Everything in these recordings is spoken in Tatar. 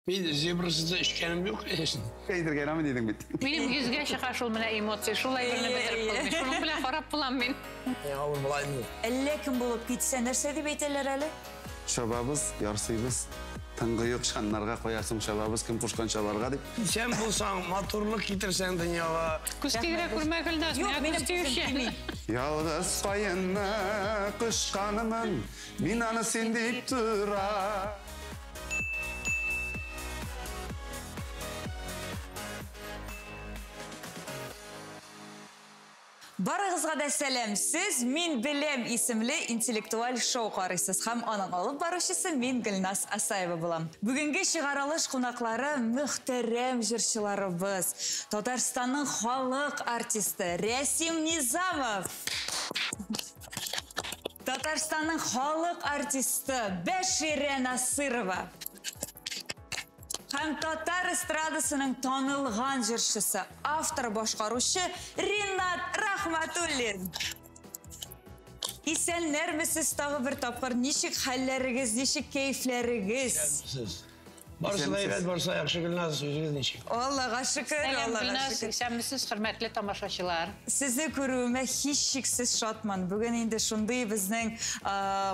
Мин зебрасыз да эчкәнем юк, конечно. Әйтергә ярамый дидең бит. Минем йөзгә чыга шул менә эмоция, шул әйберне бетереп булмый. Шуның белән харап булам мин. Миңа авыр була инде. Әллә кем булып китсә, нәрсә дип әйтәләр әле? Чабабыз, ярсыйбыз. Тынгы юк, чаннарга куясың, чабабыз, кем кушкан чабарга дип. Исән булсаң, матурлык китерсәң дөньяга. Күз тигерә күрмә, Гөлназ, Юк, миңа минем күз күзем тиючән. тими. Ялгыз каенны кочканымын, мин аны син дип тора. Барыгызга да сәлам. Сез Мин беләм исемле интеллектуаль шоу карыйсыз һәм аның алып баручысы мин Гөлназ Асаева булам. Бүгенге чыгарылыш кунаклары мөхтәрәм җырчыларыбыз. Татарстанның халык артисты Рәсим Низамов. Татарстанның халык артисты Бәширә Насырова. Һәм татар эстрадасының танылган җырчысы, автор башкаручы Ринат Рахматуллин. Исәннәрмесез тагы бер тапкыр? Ничек хәлләрегез, ничек кәефләрегез? Исәнмесез. Барысы да әйбәт, барысы да яхшы, Гөлназ, үзегез ничек? Аллага шөкер, Сәлам, Аллага Гөлназ, шөкер. исәнмесез, хөрмәтле тамашачылар. Сезне күрүемә һичшиксез шатмын. Бүген инде шундый безнең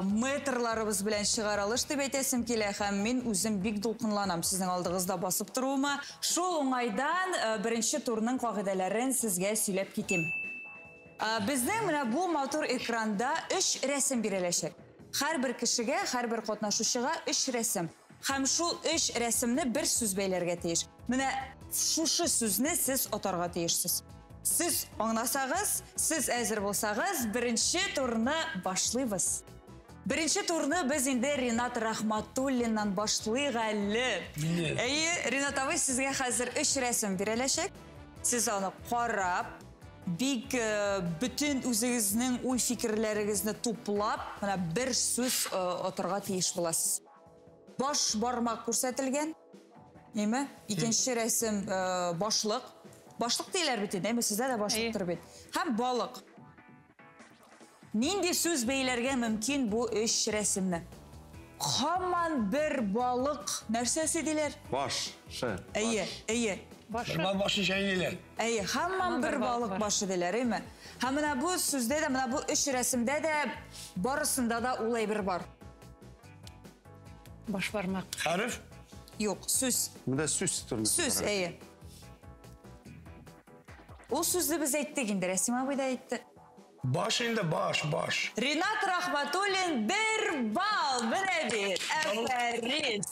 метрларыбыз белән чыгарылыш дип әйтәсем килә һәм мин үзем бик дулкынланам сезнең алдыгызда басып торуыма. Шул уңайдан беренче турның кагыйдәләрен сезгә сөйләп китим. Безнең менә бу матур экранда 3 рәсем биреләчәк. Һәрбер кешегә, һәрбер катнашучыга 3 рәсем. Һәм шул 3 рәсемне бер сүз бәйләргә тиеш. Менә шушы сүзне сез атарга тиешсез. Сез аңласагыз, сез әзер булсагыз, беренче турны башлыйбыз. Беренче турны без инде Ринат Рахматуллиннан башлыйк әле. Миннән. Әйе, Ринат абый, сезгә хәзер 3 рәсем биреләчәк. Сез аны карап, бик бөтен үзегезнең уй-фикерләрегезне туплап, менә бер сүз атарга тиеш буласыз. Баш бармак күрсәтелгән. Ниме? Икенче рәсем башлык. Башлык диләр бит инде, әйме? Сездә дә башлыктыр бит. Һәм балык. Нинди сүз бәйләргә мөмкин бу өч рәсемне? Һаман бер балык нәрсәсе диләр? Баш, шы. Әйе, әйе. Башы. Бер балык башы чәйниләр. Әйе, һаман бер балык башы диләр, әйме? Һәм менә бу сүздә дә, менә бу өч рәсемдә дә барысында да ул әйбер бар. Баш бармак. Хәреф? Юк, сүз. Монда сүз турында. Сүз, әйе. Ул сүзне без әйттек инде, Рәсим абый да әйтте. Баш инде, баш, баш. Ринат Рахматуллин бер балл, менә бит. Афәрин.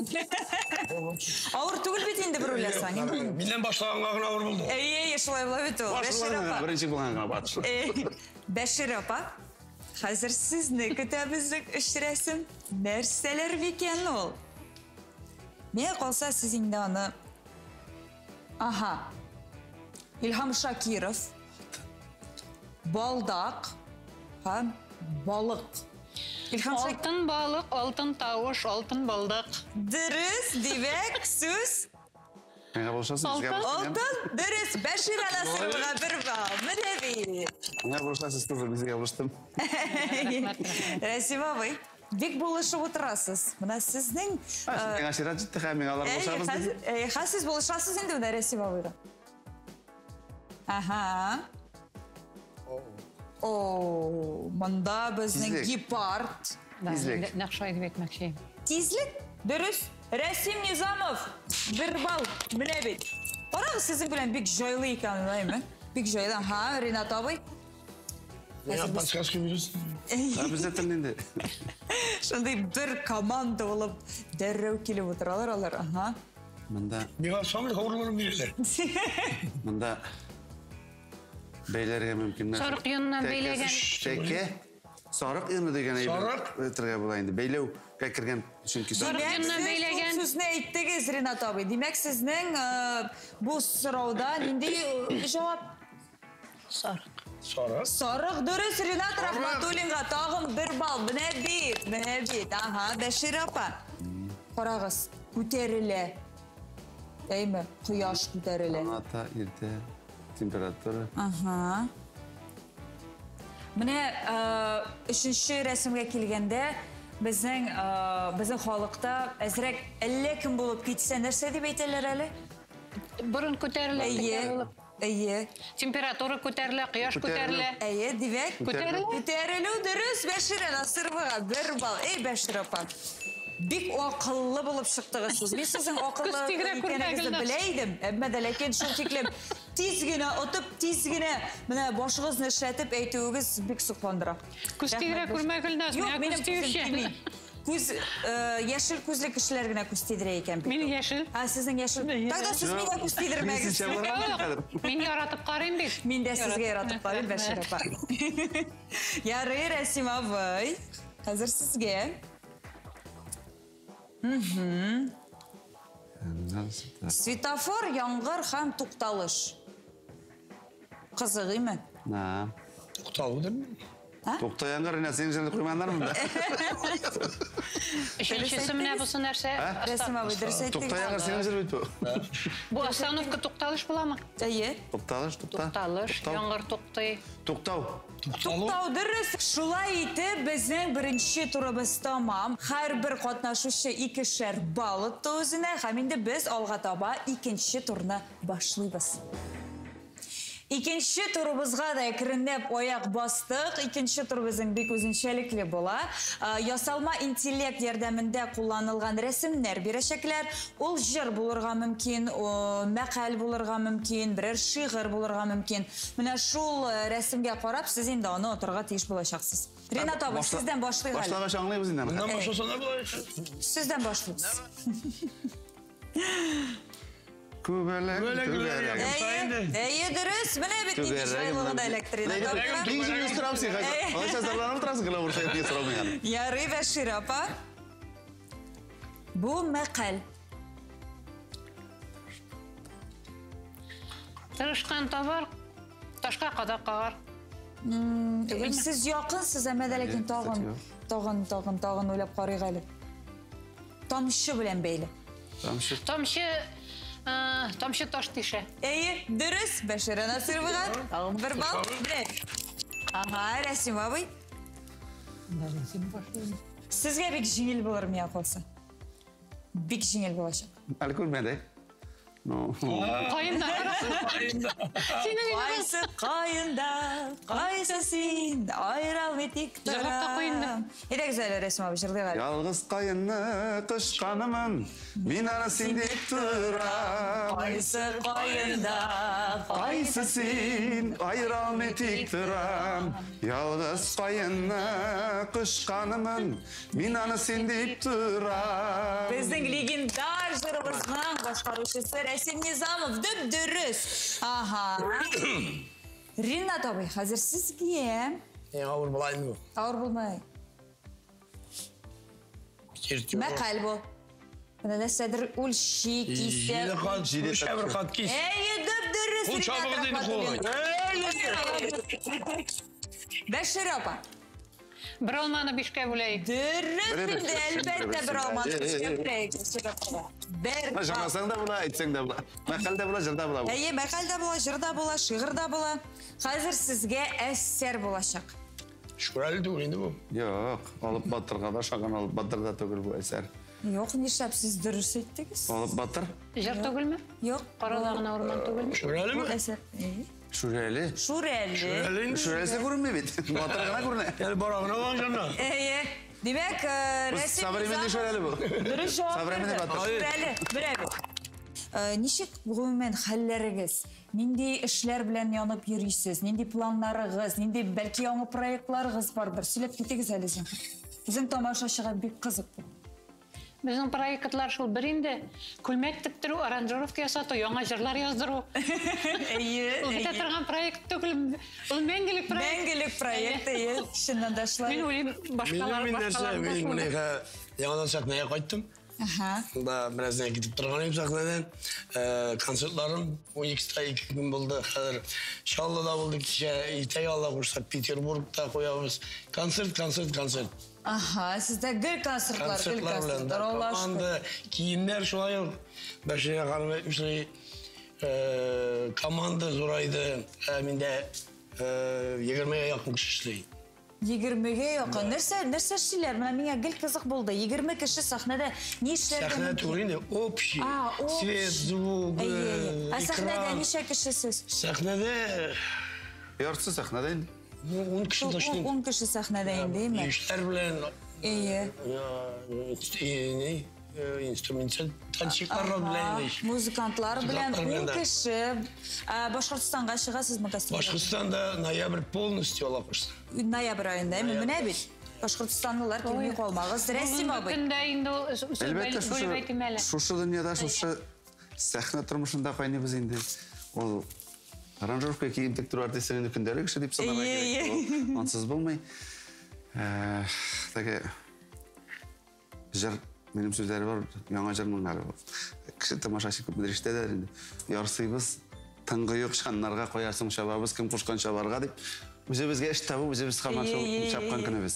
Авыр түгел бит инде бер уйласаң. Миннән башлаганга гына авыр булды. Әйе, әйе, шулай була бит ул. Баш Бәшир булган гына, апа. беренче булган гына баш. Бәшир апа, хәзер сезне көтәбез өч рәсем. Нәрсәләр микән ул? Миңа калса, сез инде аны... Аһа. Илһам Шакиров, балдак һәм балык. Илһам Шакиров. Алтын балык, алтын тавыш, алтын балдак. Дөрес, димәк, сүз Миңа булышасыз, безгә Алтын. булышасыз. Алтын, дөрес. Бәшир Анасыровага бер балл. Менә бит. Миңа булышасыз, кызым, безгә булыштым. Рәсим абый, бик булышып утырасыз. Менә сезнең, Миңа чират җитте, һәм миңа алар булышабыз диде. хәзер сез булышасыз инде менә Рәсим абыйга. Аһа. О, монда безнең Тизлек. гепард. Тизлек. Нәкъ шулай дип әйтмәкче. Тизлек? Дөрес. Рәсим Низамов, бер балл. Менә бит. Карагыз, сезнең белән бик җайлы икән, әйме? Бик җайлы. Аһа, Ринат абый. Миңа подсказка бирәсез. Ә, бездә тел инде. Шундый бер команда булып дәррәү килеп утыралар алар. Аһа. Монда, Миңа самый авырларын бирәләр. монда бәйләргә мөмкин. Сарык йоныннан бәйләгән. Тәкә. Сарык йоны дигән әйбер. Сарык? Әйтергә була инде. Бәйләүгә кергән чөнки Сарык Димәк, йоныннан сез бәйләгән. бу сүзне әйттегез, Ринат абый. Димәк, сезнең бу сорауда нинди җавап? Сарык. Сарык. Сарык, дөрес, Ринат Рахматуллинга тагын бер балл. Менә бит, менә бит. Аһа, Бәшир апа. Карагыз, күтәрелә. Әйме, кояш күтәрелә. Ата, иртә, температура. Аһа. Менә өченче рәсемгә килгәндә, Безнең халыкта әзрәк әллә кем булып китсә, нәрсә дип әйтәләр әле? Борын күтәрелә. Әйе. Әйе. Температура күтәрелә, кояш күтәрелә. Әйе, димәк, күтәрелү дөрес. Бәширә Насыровага 1 балл. Эй, Бәширә апа, бик акыллы булып чыктыгыз сез. Мин сезнең акыллы икәнегезне белә идем. Әмма дә ләкин шул тиклем тиз генә отып, тиз генә менә башыгызны эшләтеп әйтүегез бик сокландыра. Күз тигрә күрмә, Гөлназ. Юк, минем күзем тими. Күз, яшел күзле кешеләр генә күз тидерә икән. Мин яшел. А, сезнең яшел. Тогда сез миңа күз тидермәгез. Мин яратып карыйм бит. Мин дә сезгә яратып карыйм, Бәшир апа. Ярый, Рәсим абый. Хәзер сезгә. Светофор, яңгыр һәм тукталыш. Кызык име? Тукталудыр. Тукта яңгыр, инә синең җирне куймаганнар монда. Өченчесе менә бусы нәрсә? Рәсим абый, дөрес әйттегез. Тукта яңгыр синең җир бит бу. Бу остановка тукталыш буламы? Әйе. Тукталыш, тукта. Тукталыш, яңгыр туктый. Туктау. Туктау дөрес. Шулай итеп, безнең беренче турыбыз тамам. Һәрбер катнашучы 2 балл отты үзенә, һәм инде без алга таба икенче турны башлыйбыз. Икенче турыбызга да әкренләп аяк бастык. Икенче тур безнең бик үзенчәлекле була. Ясалма интеллект ярдәмендә кулланылган рәсемнәр бирәчәкләр. Ул җыр булырга мөмкин, мәкаль булырга мөмкин, берәр шигырь булырга мөмкин. Менә шул рәсемгә карап, сез инде аны отырга тиеш булачаксыз. Ринат абый, сездән башлыйк әле. Башлагач аңлыйбыз инде. Моннан башласаң да була. Сездән башлыйбыз. Күбәләк, түгәрәк. Әйе, дөрес. Менә бит нинди җайлыгы да эләктер. Иң җиңел сорау син хәзер. Алайса зарланып торасың, гына урысча әйтми сорамый әле. Ярый, Бәшир апа. Бу мәкаль. Тырышкан табар, ташка кадак кагар. Сез якынсыз, әмма дә ләкин тагын уйлап карыйк әле. Тамчы белән бәйле. Тамчы. Тамчы таш тишә. Әйе, дөрес, Бәширә Насыровага тагын 1 балл. Ага, Рәсим абый. Сезгә бик җиңел булыр, миңа калса. Бик җиңел булачак. Әле күрмәде. Каенда. Кайсы каенда, кайсы син, аера алмый тик торам. Җырлап та куй инде. Әйдәгез әле, Рәсим абый, җырлыйк әле. Ялгыз каенны кычканымын, мин аны син дип торам. Кайсы каенда, кайсы син, аера алмый тик торам. Ялгыз каенны кычканымын, мин аны син дип торам. Безнең легендар җырыбызның башкаручысы Рәсим Низамов, дөп-дөрес. Ага. Ринат абый, хәзер сезгә. Авыр була инде бу. Авыр булмай. Мәкаль бу. Менә нәрсәдер үлчи, кисә. Җиде кат, үлчә бер кат кис. Әйе, дөп-дөрес. Кул чабыгыз инде кул. Бәшир апа. Бер алманы 5-кә бүләйек. Дөрес инде, әлбәттә, бер алманы 5-кә бүләйек. Бер. Җырласаң да була, әйтсәң дә була. Мәкаль дә була, җыр да була. Әйе, мәкаль дә була, җыр да була, шигырь дә була. Хәзер сезгә әсәр булачак. Шүрәле түгел инде бу. Юк, алып батырга да шаган алып батыр да түгел бу әсәр. Юк, нишләп сез дөрес әйттегез? Алып батыр? Җыр түгелме? Юк. Карада гына урман түгелме? Шүрәлеме? Бу әсәр. Шүрәле. Шүрәле. Шүрәле. Шүрәлесе күренми бит. Батыр гына күренә. Әле бара гына алган җанна. Әйе. Димәк, Рәсим Современный шүрәле бу. Дөрес җавап. Современный батыр. Шүрәле, белә бит. Ничек гомумән хәлләрегез? Нинди эшләр белән янып йөрисез? Нинди планнарыгыз, нинди бәлки яңа проектларыгыз бардыр? Сөйләп китегез әле син. Безнең тамашачыга бик кызык бу. Безнең проектлар шул бер инде. Күлмәк тектерү, аранжировка ясату, яңа җырлар яздыру. Әйе. Ул бетә торган проект түгел, ул мәңгелек проект. Мәңгелек проект, әйе. Чыннан да шулай. Мин уйлыйм, башкалар, башкалар. Мин менә яңадан сәхнәгә кайттым. Да, бераздан китеп торган идем сәхнәдән. Концертларым 12-тә 2 көн булды. Хәзер Чаллыда булды, кичә иртәгә Алла кушса Петербургта куябыз. Концерт, концерт, концерт. Ага, сездә гел концертлар, гел концертлар. Команда, киемнәр шулай ук. Бәширә ханым әйтмешли, команда зурайды. Миндә 20-гә якын кеше эшли. 20-гә якын. Нәрсә эшлиләр? Менә миңа гел кызык булды. 20 кеше сәхнәдә ни эшләргә Сәхнә мөмкин? түгел инде, общий. А, общий. Свет, звук, Әйе, әйе. Ә сәхнәдә экран. ничә кеше сез? Сәхнәдә Яртысы сәхнәдә инде. 10 кеше точно. 10 кеше сәхнәдә инде, әйме? Ишләр белән Әйе. инструментальщиклар белән инде. Музыкантлар белән Музыкантлар белән, 10 да. кеше. Башкортостанга чыгасызмы гастрольгә? Башкортстанда ноябрь полностью ала кушты. Ноябрь аенда, әйме? Менә бит. Башкортостанлылар килми калмагыз. Рәсим абый. Көндә инде ул Әлбәттә, бөлеп әйтим әле. шушы дөньяда, шушы сәхнә тормышында кайныбыз инде. Ул аранжировка кием тектерү артисты инде көндәлек эше дип санарга Әйе, кирәк. Ул ансыз булмый. Теге җыр, минем сүзләре бар, яңа җырның әле ул. Кеше тамашачы күпмедер ишетәләр инде. Ярсыйбыз, тынгы юк чаннарга куярсың чабабыз, кем кушкан чабарга дип. Үзебезгә эш табып, үзебез һаман шул чапкан көнебез.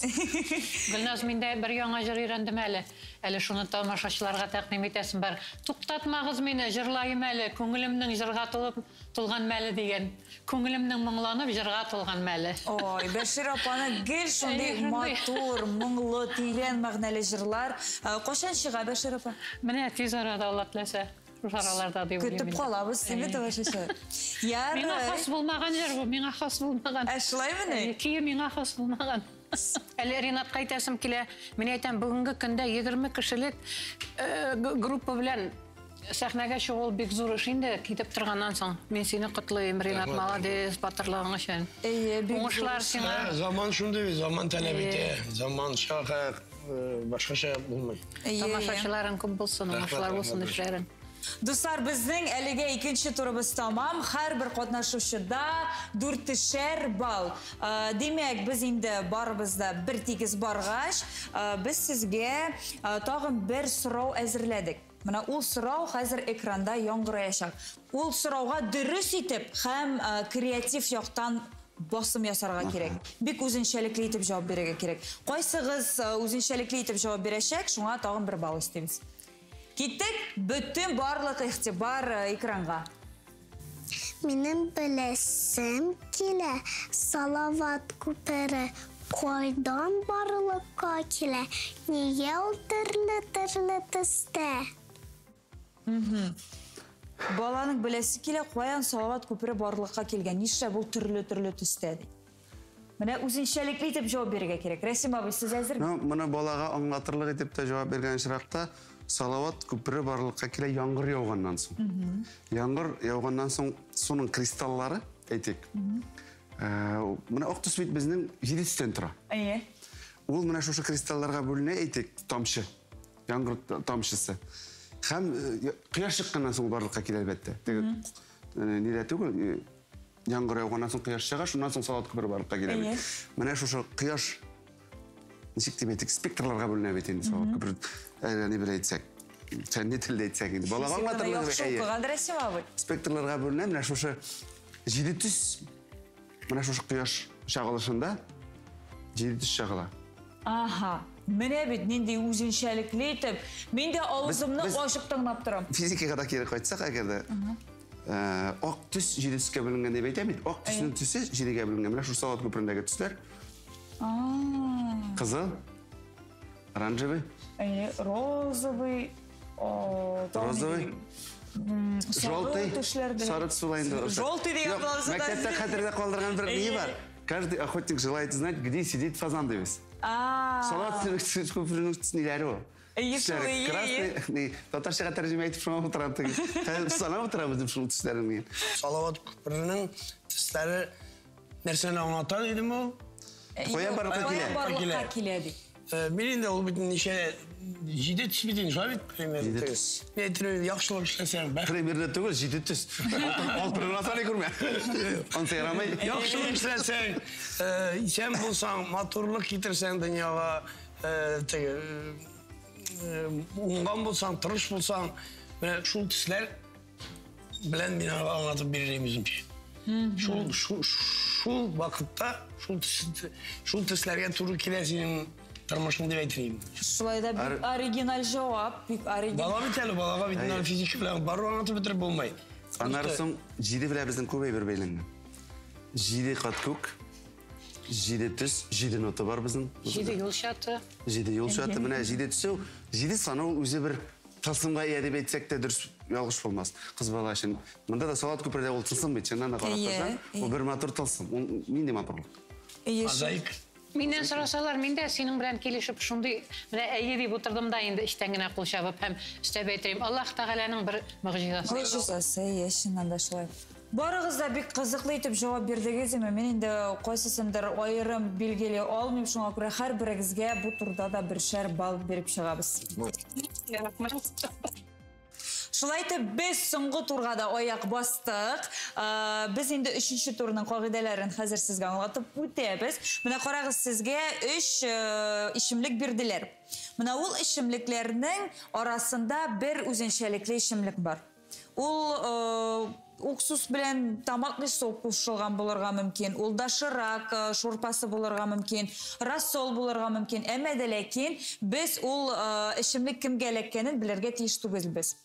Гөлназ, мин дә бер яңа җыр өйрәндем әле. Әле шуны тамашачыларга тәкъдим итәсем бар. Туктатмагыз мине, җырлайым әле, күңелемнең җырга тулып тулган мәле дигән. Күңелемнең моңланып җырга тулган мәле. Ой, Бәшир апаны гел шундый Әйе, шундый. матур, моңлы, тирән мәгънәле җырлар. Кайчан чыга Бәшир апа? Менә тиз арада Алла теләсә, шул араларда дип уйлыйм. Көтеп инде. калабыз, сине тамашачы. Миңа Ярый. хас булмаган җыр бу, миңа хас булмаган. Ә шулаймыни? Көе миңа хас булмаган. Әле Ринатка әйтәсем килә. Мин әйтәм, бүгенге көндә 20 кешелек группа белән сәхнәгә чыгу ул бик зур эш инде, китеп торганнан соң. Мин сине котлыйм, Ринат, молодец, батырлыгың өчен. Әйе, бик зур Уңышлар эш. сиңа. Заман шундый бит, заман таләп итә. Заман чага башкача булмый. Әйе, әйе. Тамашачыларың күп булсын, уңышлар булсын рәхмәт. эшләрең. Дуслар, безнең әлегә икенче турыбыз тамам. Һәрбер катнашучыда 4 балл. Димәк, без инде барыбыз да бер тигез баргач, без сезгә тагын бер сорау әзерләдек. Менә ул сорау хәзер экранда яңгыраячак. Ул сорауга дөрес итеп һәм креатив яктан басым ясарга кирәк. Бик үзенчәлекле итеп җавап бирергә кирәк. Кайсыгыз үзенчәлекле итеп җавап бирәчәк, шуңа тагын бер балл өстибез. Киттек, бөтен барлык игътибар экранга. Минем беләсем килә, Салават күпере кайдан барлыкка килә? Нигә ул төрле-төрле төстә? Баланың беләсе килә, каян Салават күпере барлыкка килгән? Нишләп ул төрле-төрле төстә ди? Менә үзенчәлекле итеп җавап бирергә кирәк. Рәсим абый, сез әзерме? Ну, моны балага аңлатырлык итеп тә җавап биргән очракта, Салават күпере барлыкка килә яңгыр яуганнан соң. Яңгыр яуганнан соң суның кристаллары, әйтик. Менә ак төс бит безнең 7 төстән тора. Әйе. Ул менә шушы кристалларга бүленә, әйтик, тамчы, яңгыр тамчысы. Һәм кояш чыкканнан соң барлыкка килә әлбәттә. Теге нидә түгел, яңгыр яуганнан соң кояш чыга, шуннан соң Салават күпере барлыкка килә бит. Менә шушы кояш ничек дип әйтик, спектрларга бүленә бит инде Салават күпере. Әллә ни бер әйтсәк, фәнни телдә әйтсәк инде. Балага аңлатырлык Яхшы әйе. укыган Рәсим абый. Спектрларга бүленә, менә шушы 7 төс, менә шушы кояш чагылышында 7 төс чагыла. Аһа. Менә бит нинди үзенчәлекле итеп, мин дә авызымны ачык тыңлап торам. Физикага да кире кайтсак, әгәр дә, ак төс 7 төскә бүленгән дип әйтәм бит. Ак төснең төсе 7-гә бүленгән. Менә шушы Салават күперендәге төсләр. Кызыл, оранжевый. Әйе, розовый, Розовый. Желтый, сары төс була инде. Желтый дигән Юк, буласы да. Мәктәптә хәтердә калдырган бер ни бар. Каждый охотник желает знать, где сидит фазан дибез. Салават күперенең ниләре ул? Әйе, шул, Төсләре әйе, красный, ни, татарчага тәрҗемә итеп шуңа утырам теге. Хәзер санап утырабыз дип шул төсләрен мин. Салават күперенең төсләре нәрсәне аңлата дидем ул? Каян барлыкка килә? Каян барлыкка килә ди. Мин инде ул бит ничә 7 төс бит инде, шулай бит, примерно. 7 төс. Мин әйтер идем, яхшылык эшләсәң, бәхет. Примерно түгел, 7 төс. Алтынын асаны күрмә. Ансы ярамый. Яхшылык эшләсәң, исән булсаң, матурлык китерсәң дөньяга, теге, уңган булсаң, тырыш булсаң, менә шул төсләр белән мин аңа аңлатып бирер идем үземчә. Шул вакытта, шул төсләргә туры килә синең тормышың дип әйтер идем. Шулай да бик оригиналь җавап, бик оригиналь. Бала бит әле, балага бит инде физика белән барып аңлатып бетереп булмый. Аннары соң 7 белән безнең күп әйбер бәйләнгән. 7 кат күк, 7 төс, 7 нота бар безнең. 7 юл чаты. 7 юл чаты. Менә 7 төсе, 7 саны ул үзе бер тылсымга ия дип әйтсәк тә дөрес ялгыш булмас. Кыз бала өчен. Монда да Салават күпере ул тылсым бит, чыннан да карап торсаң, ул бер матур тылсым. Ул нинди матурлык? Мозаик. Миннән сорасалар, мин дә синең белән килешеп шундый менә әйе дип утырдым да инде эчтән генә кул чабып һәм өстәп әйтәм, Аллаһ Тәгаләнең бер могҗизасы. Могҗизасы, әйе, чыннан да шулай. Барыгыз да бик кызыклы итеп җавап бирдегез, мин инде кайсысындыр аерым билгели алмыйм, шуңа күрә һәрберегезгә бу турда да бершәр балл биреп чыгабыз. Шулай итеп, без соңгы турга да аяк бастык. Без инде 3-нче турның кагыйдәләрен хәзер сезгә аңлатып үтәбез. Менә карагыз, сезгә 3 эчемлек бирделәр. Менә ул эчемлекләрнең арасында бер үзенчәлекле эчемлек бар. Ул уксус белән томатный сок кушылган булырга мөмкин, ул доширак шурпасы булырга мөмкин, рассол булырга мөмкин. Әмма дә ләкин без ул эчемлек кемгә эләккәнен белергә тиеш түгелбез.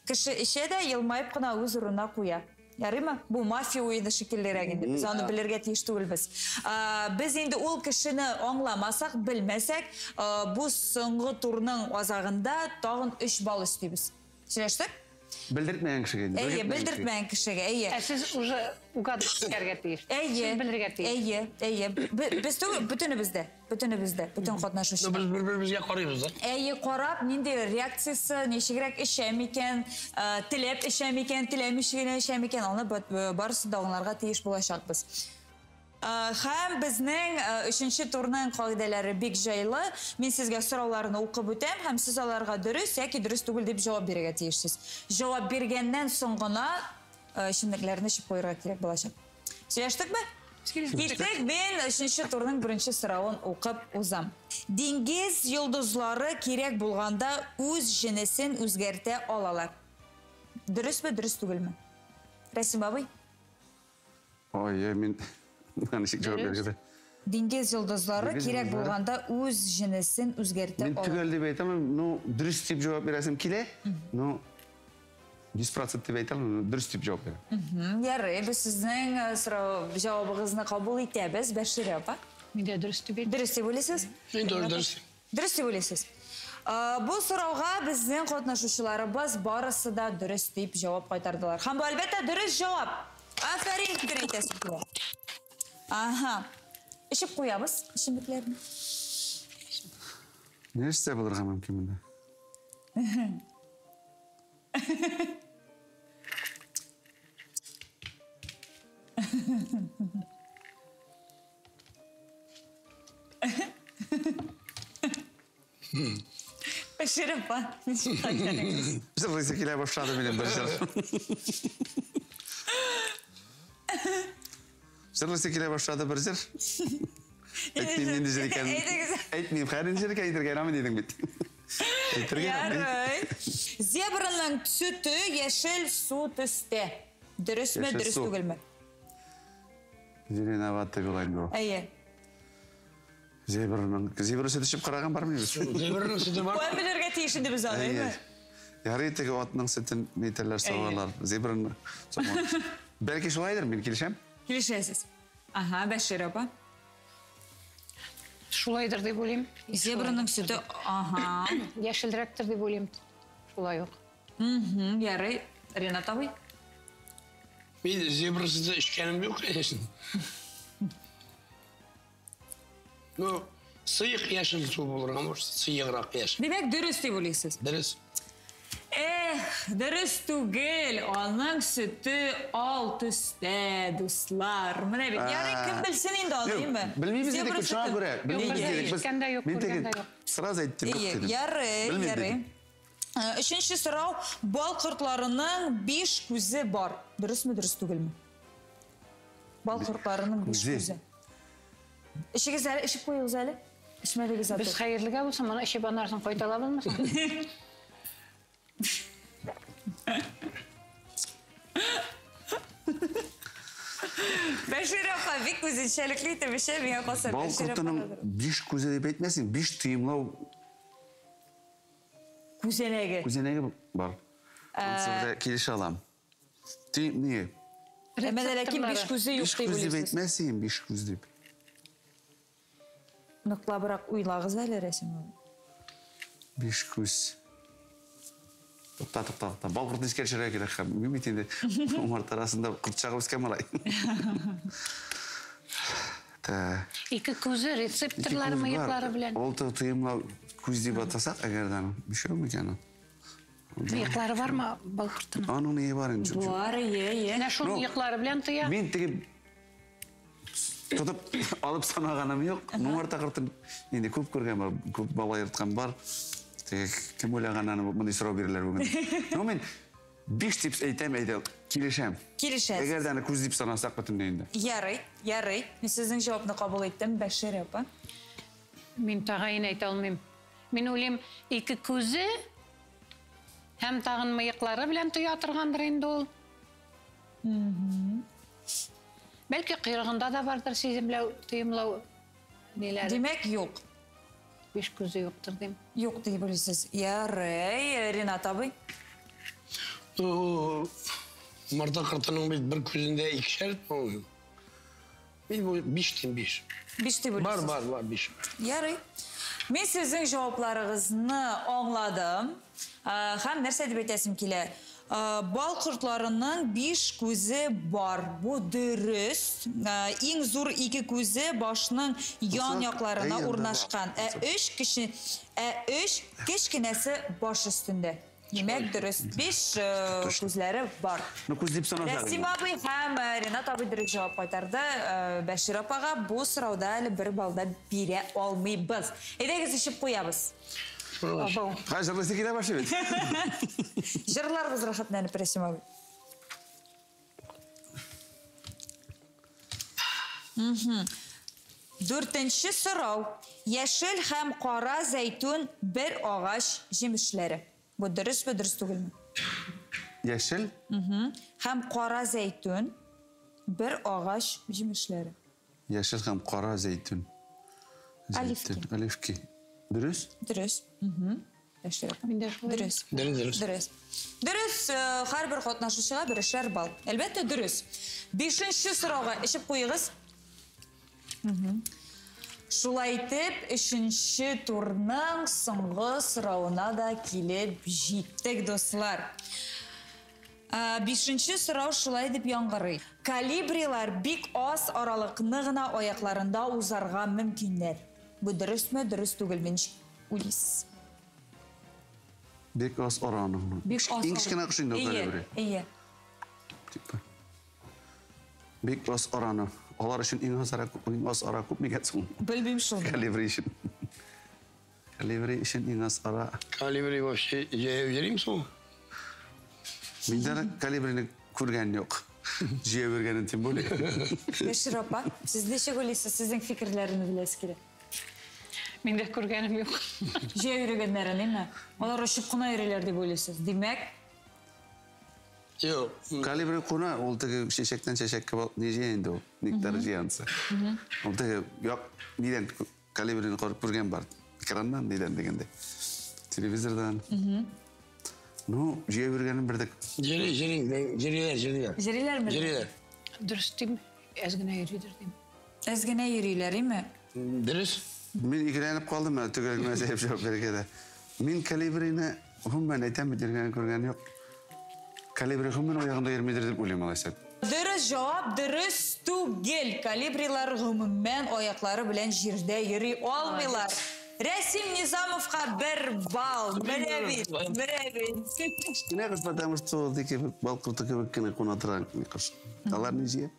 Кеше эчә дә елмаеп кына үз урынына куя. Ярыймы? Бу мафия уены шикеллерәк инде. Без аны белергә тиеш түгелбез. Без инде ул кешене аңламасак, белмәсәк, бу соңгы турның азагында тагын 3 балл өстибез. Сөйләштек? Белдертмәгән кешегә инде. Әйе, белдертмәгән кешегә, әйе. Ә сез уже угадывать итәргә тиеш. Әйе. Сез белергә тиеш. Әйе, әйе. Без түгел, бөтенебездә, бөтенебездә, бөтен катнашучылар. Без бер-беребезгә карыйбыз да. Әйе, карап, нинди реакциясе, ничегрәк эчә микән, теләп эчә микән, теләмичә генә эчә микән, аны барысы да аңларга тиеш булачакбыз. Һәм безнең 3-нче турның кагыйдәләре бик җайлы. Мин сезгә сорауларны укып үтәм һәм сез аларга дөрес яки дөрес түгел дип җавап бирергә тиешсез. Җавап биргәннән соң гына эчемлекләрне эчеп куярга кирәк булачак. Сөйләштекме? Киттек. Мин 3-нче турның беренче соравын укып узам. Диңгез йолдызлары кирәк булганда үз җенесен үзгәртә алалар. Дөресме, дөрес түгелме? Рәсим абый? Ой, мин ничек җавап бирергә? Диңгез йолдызлары кирәк булганда үз җенесен үзгәртә алалар. Мин төгәл дип әйтәм, ну, дөрес дип җавап бирәсем килә, ну, 100% дип әйтәм, дөрес дип җавап бирәм. Ярый, без сезнең сорау җавабыгызны кабул итәбез, Бәширә апа. Мин дә дөрес дип әйтәм. Дөрес дип уйлыйсыз? Мин дөрес. Дөрес дип уйлыйсыз. Бу сорауга безнең катнашучыларыбыз барысы да дөрес дип җавап кайтардылар. Һәм бу, әлбәттә, дөрес җавап. Афәрин, дип әйтәсем килә. Ага. Эчеп куябыз эчемлекләрне. Нәрсә булырга мөмкин монда? Бәшир апа, ничек хәлләрегез? Җырлыйсы килә башлады минем бер җыр. Җырлыйсы килә башлады бер җыр. Әйтмим нинди җыр икәнен. Әйтмим, хәер нинди җыр икәнен әйтергә ярамый дидең бит. Әйтергә ярамый. Ярый. Зебраның сөте яшел су төстә. Дөресме, дөрес түгелме? Зеленоватый була инде ул. Әйе. Зебраның, зебра сөте эчеп караган бармы? Зебраның сөте бар. Каян белергә тиеш инде без аны, әйеме? Ярый, теге атның сөтен нитәләр, савалар. Зебраны савалар. Бәлки шулайдыр, мин килешәм. Килешәсез. Ага, Бәшир апа. Шулайдыр дип уйлыйм. Зебраның сөте, ага. Яшелрәктер дип уйлыйм. Шулай ук. Ярый, Ренат абый. Мин зебра сөте эчкәнем юк, конечно. Ну, сыек яшел су булырга может, сыеграк яшел. Димәк, дөрес дип уйлыйсыз. Дөрес. Эх, дөрес түгел, аның сөте ал төстә, дуслар. Менә бит, ярый, кем белсен инде аны, әйеме? Белмибез идек, шуңа күрә. Белмибез дидек. Эчкән дә юк, күргән дә юк. Сразу әйттем, юк дидем. Ярый, ярый. Өченче сорау, бал кортларының 5 күзе бар. Дөресме, дөрес түгелме? Бал кортларының 5 күзе. Эчегез әле, эчеп куегыз әле. Эчмәдегез аты. Без хәерлегә булсын, моны эчеп аннан кайта алабызмы? Бәшир апа бик үзенчәлекле итеп эчә, миңа калса Бал кортының 5 күзе дип әйтмәсен, 5 тыйымлау күзәнәге. Күзәнәге бар. Анысы килешә алам. Тыйым ни? Әмма ләкин 5 күзе юк дип уйлыйсыз. 5 күз дип әйтмәсен, 5 күз дип. Ныклабрак уйлагыз әле, Рәсим абый. Биш күз. Тукта, тукта, тукта. Бал кортын искә төшерергә кирәк һәм. Мин бит инде умарта арасында корт чагып үскән малай. Так. Ике күзе рецепторлары мыеклары белән. Ул тоемлау күз дип атасак, әгәр дә бишәү микән ул? Мыеклары бармы бал кортының? Аның ние бар инде? Бар, ие, ие. Менә шул мыеклары белән тоя. Мин теге тотып алып санаганым юк. Умарта кортын инде күп күргән бар, күп бала йорткан бар. Теге кем уйлаган аны мондый сорау бирәләр бүген. Ну мин 5 дип әйтәм, әйдә, килешәм. Килешәсез. Әгәр дә аны күз дип санасак бөтенләй инде. Ярый, ярый. Мин сезнең җавапны кабул иттем, Бәшир апа. Мин тәгаен әйтә алмыйм. Мин уйлыйм, ике күзе һәм тагын мыеклары белән тоя торгандыр инде ул. Бәлки койрыгында да бардыр сиземләү, тоемлау ниләре. Димәк, юк. Биш күзе юктыр дим. Юк дип уйлыйсыз. Ярый, Ренат абый. Умарта кортының бит бер күзендә икешәр, по-моему. Мин бу 5 дим, 5. 5 дип Бар, уйлыйсыз. бар, бар, 5. Ярый. Мин сезнең җавапларыгызны аңладым. Һәм нәрсә дип әйтәсем килә? Бал кортларының 5 күзе бар. Бу дөрес. Иң зур 2 күзе башның ян якларына урнашкан. Ә 3 кечкенәсе баш өстендә. Димәк, дөрес. 5 күзләре бар. Ну, күз дип санасак. Рәсим абый һәм Ренат абый дөрес җавап кайтарды. Бәшир апага бу сорауда әле бер балда бирә алмыйбыз. Әйдәгез, эчеп куябыз. Хәзер җырлыйсы килә башлый бит. Җырларбыз рәхәтләнеп, Рәсим абый. Дүртенче сорау. Яшел һәм кара зәйтүн бер агач җимешләре. Бу дөресме, дөрес түгелме? Яшел? Һәм кара зәйтүн бер агач җимешләре. Яшел һәм кара зәйтүн. Оливки. Оливки. Дөрес? Дөрес. Дөрес. Дөрес. Дөрес. Дөрес, һәрбер катнашучыга берешәр балл. Әлбәттә, дөрес. Бишенче сорауга эчеп куегыз. Шулай итеп, өченче турның соңгы соравына да килеп җиттек, дуслар. Бишенче сорау шулай дип яңгырый. Колибрилар бик аз аралыкны гына аякларында узарга мөмкиннәр. Бу дөресме, дөрес түгелме, ничек уйлыйсыз? Бик аз аралыкны. Бик аз. Иң кечкенә кош инде ул колибри. Ие. Бик аз араны. Алар өчен иң аз ара күп микән соң? Белмим шул. Колибри өчен. Колибри өчен иң аз ара. Колибри вообще җәяү йөрим соң? Мин дә колибрины күргән юк. Җәяү йөргәнен тем более. Бәшир апа, сез ничек уйлыйсыз? Сезнең фикерләрне беләсе килә. Мин дә күргәнем юк. Җәяү йөргәннәрен, әйме? Алар очып кына йөриләр дип уйлыйсыз. Димәк, Юк. Колибри куна, ул теге чәчәктән чәчәккә ни җыя инде ул, нектар җыянсы. Ул теге як нидән колибрины күреп күргән бар. Экраннан нидән дигәндәй. Телевизордан. Ну, җыя йөргәнен бер дә. Җыри, җыри, җыриләр, җыриләр. Җыриләрме? Җыриләр. Дөрес дим, әз генә йөридер дим. Әз генә йөриләр, име? Дөрес. Мин икеләнеп калдым, әле төгәл генә җавап җавап бирергә дә. Мин колибрины гомумән әйтәм бит, йөргәнен күргән юк. Колибри гомумән аягында йөрмидер дип уйлыйм, алайса. Дөрес җавап дөрес түгел. Колибрилар гомумән аяклары белән җирдә йөри алмыйлар. Рәсим Низамовка 1 балл. Менә бит, менә бит. Кечкенә кош, потому что ул теге бал корты кебек кенә куна торган кош. Алар ни җыя?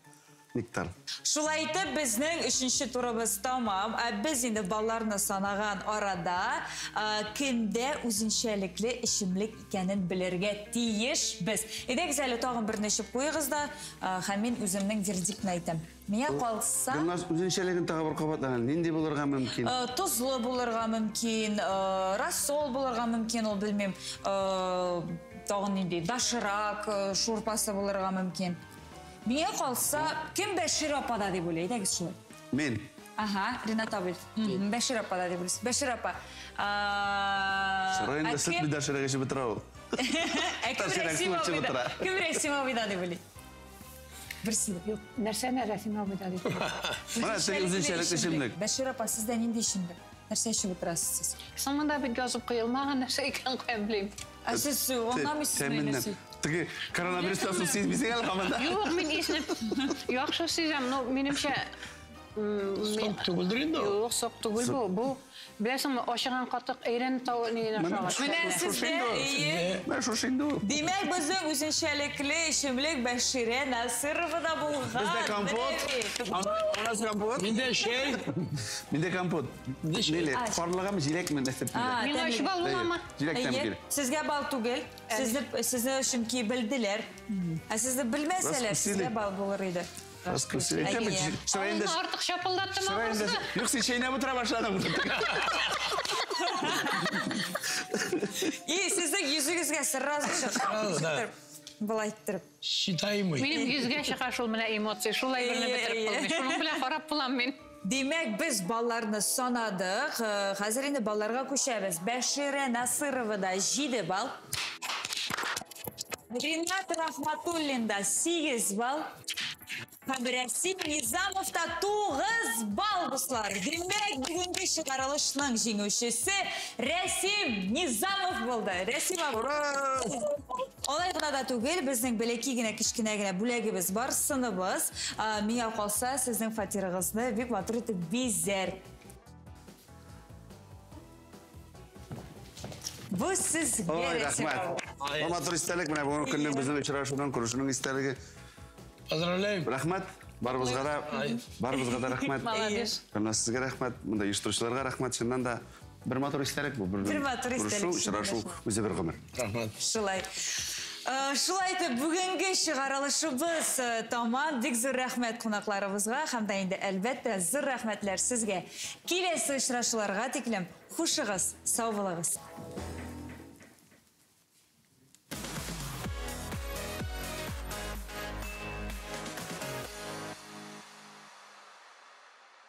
Нектар. Шулай итеп, безнең өченче турыбыз тамам. Ә без инде балларны санаган арада, кемдә үзенчәлекле эчемлек икәнен белергә тиеш без. Әйдәгез әле тагын берне эчеп куегыз да, һәм мин үземнең вердиктны әйтәм. Миңа калса, Гөлназ, үзенчәлеген тагы бер кабатлана. Нинди булырга мөмкин? Тозлы булырга мөмкин, рассол булырга мөмкин, ул белмим. Тагын нинди? Доширак шурпасы булырга мөмкин. Миңа калса, кем Бәшир апада дип уйлый? Әйдәгез шулай. Мин. Ага, Ренат абый. Бәшир апада дип уйлыйсыз. Бәшир апа. Сорайын да сөт доширак эчеп бетерә ул. Ә кем Рәсим абыйда? Кем Рәсим абыйда дип уйлый? Берсе дә. Юк, нәрсәне Рәсим абый да дип. Менә теге үзенчәлекле эчемлек. Бәшир апа, сездә нинди эчемлек? Нәрсә эчеп утырасыз сез? Соң монда бит язып куелмаган нәрсә икән, каян белим. Ә сез аңламыйсызмы нәрсә? Теге коронавирустан соң сизмисең әле һаман да. Юк, мин исне яхшы сизәм, но минемчә Сок түгелдер инде ул. Юк, сок түгел бу. Бу, беләсеңме, ашыган катык әйрән тау нигенә ошаган. Менә сездә, әйе. Менә шушы инде ул. Димәк, безнең үзенчәлекле эчемлек Бәширә Насыровада булган. Бездә компот. Анасы компот. Миндә чәй. Миндә компот. Ниле, карлыгамы, җиләкме, нәрсә түгел. Миңа өч балл буламы? Җиләк тәме килә. Сезгә балл түгел. Сезне чөнки белделәр. Ә сезне белмәсәләр, сезгә балл булыр иде. Раскусили. Авызны артык чапылдаттым ахрысы. Юк, син чәйнәп утыра башладың. И сезнең йөзегезгә сразу чыгып. Былай иттереп. Считаемый. Минем йөзгә чыга шул менә эмоция. Шулай берне бетереп булмый. Шуның белән харап булам мин. Димәк, без балларны санадык. Хәзер инде балларга күчәбез. Бәширә Насыровада 7 балл. Ринат Рахматуллинда 8 балл. Һәм Рәсим Низамовта 9 балл, дуслар. Димәк, бүгенге чыгарылышның җиңүчесе Рәсим Низамов булды. Рәсим абый. Алай гына да түгел, безнең бәләкәй генә, кечкенә генә бүләгебез бар, сыныбыз. Миңа калса, сезнең фатирыгызны бик матур итеп бизәр. Бу сезгә, Рәсим абый. Бу матур истәлек, менә бүгенге көннең безнең очрашуның, күрешүнең истәлеге. Поздравляем. Рәхмәт. Барыбызга да рәхмәт. Молодец. Сезгә рәхмәт, монда оештыручыларга рәхмәт. Чыннан да бер матур истәлек бу. Бер матур истәлек. Очрашу үзе бер гомер. Рәхмәт. Шулай. Шулай итеп, бүгенге чыгарылышыбыз тамам. Бик зур рәхмәт кунакларыбызга һәм дә инде әлбәттә зур рәхмәтләр сезгә. Киләсе очрашуларга тиклем хушыгыз, сау булыгыз.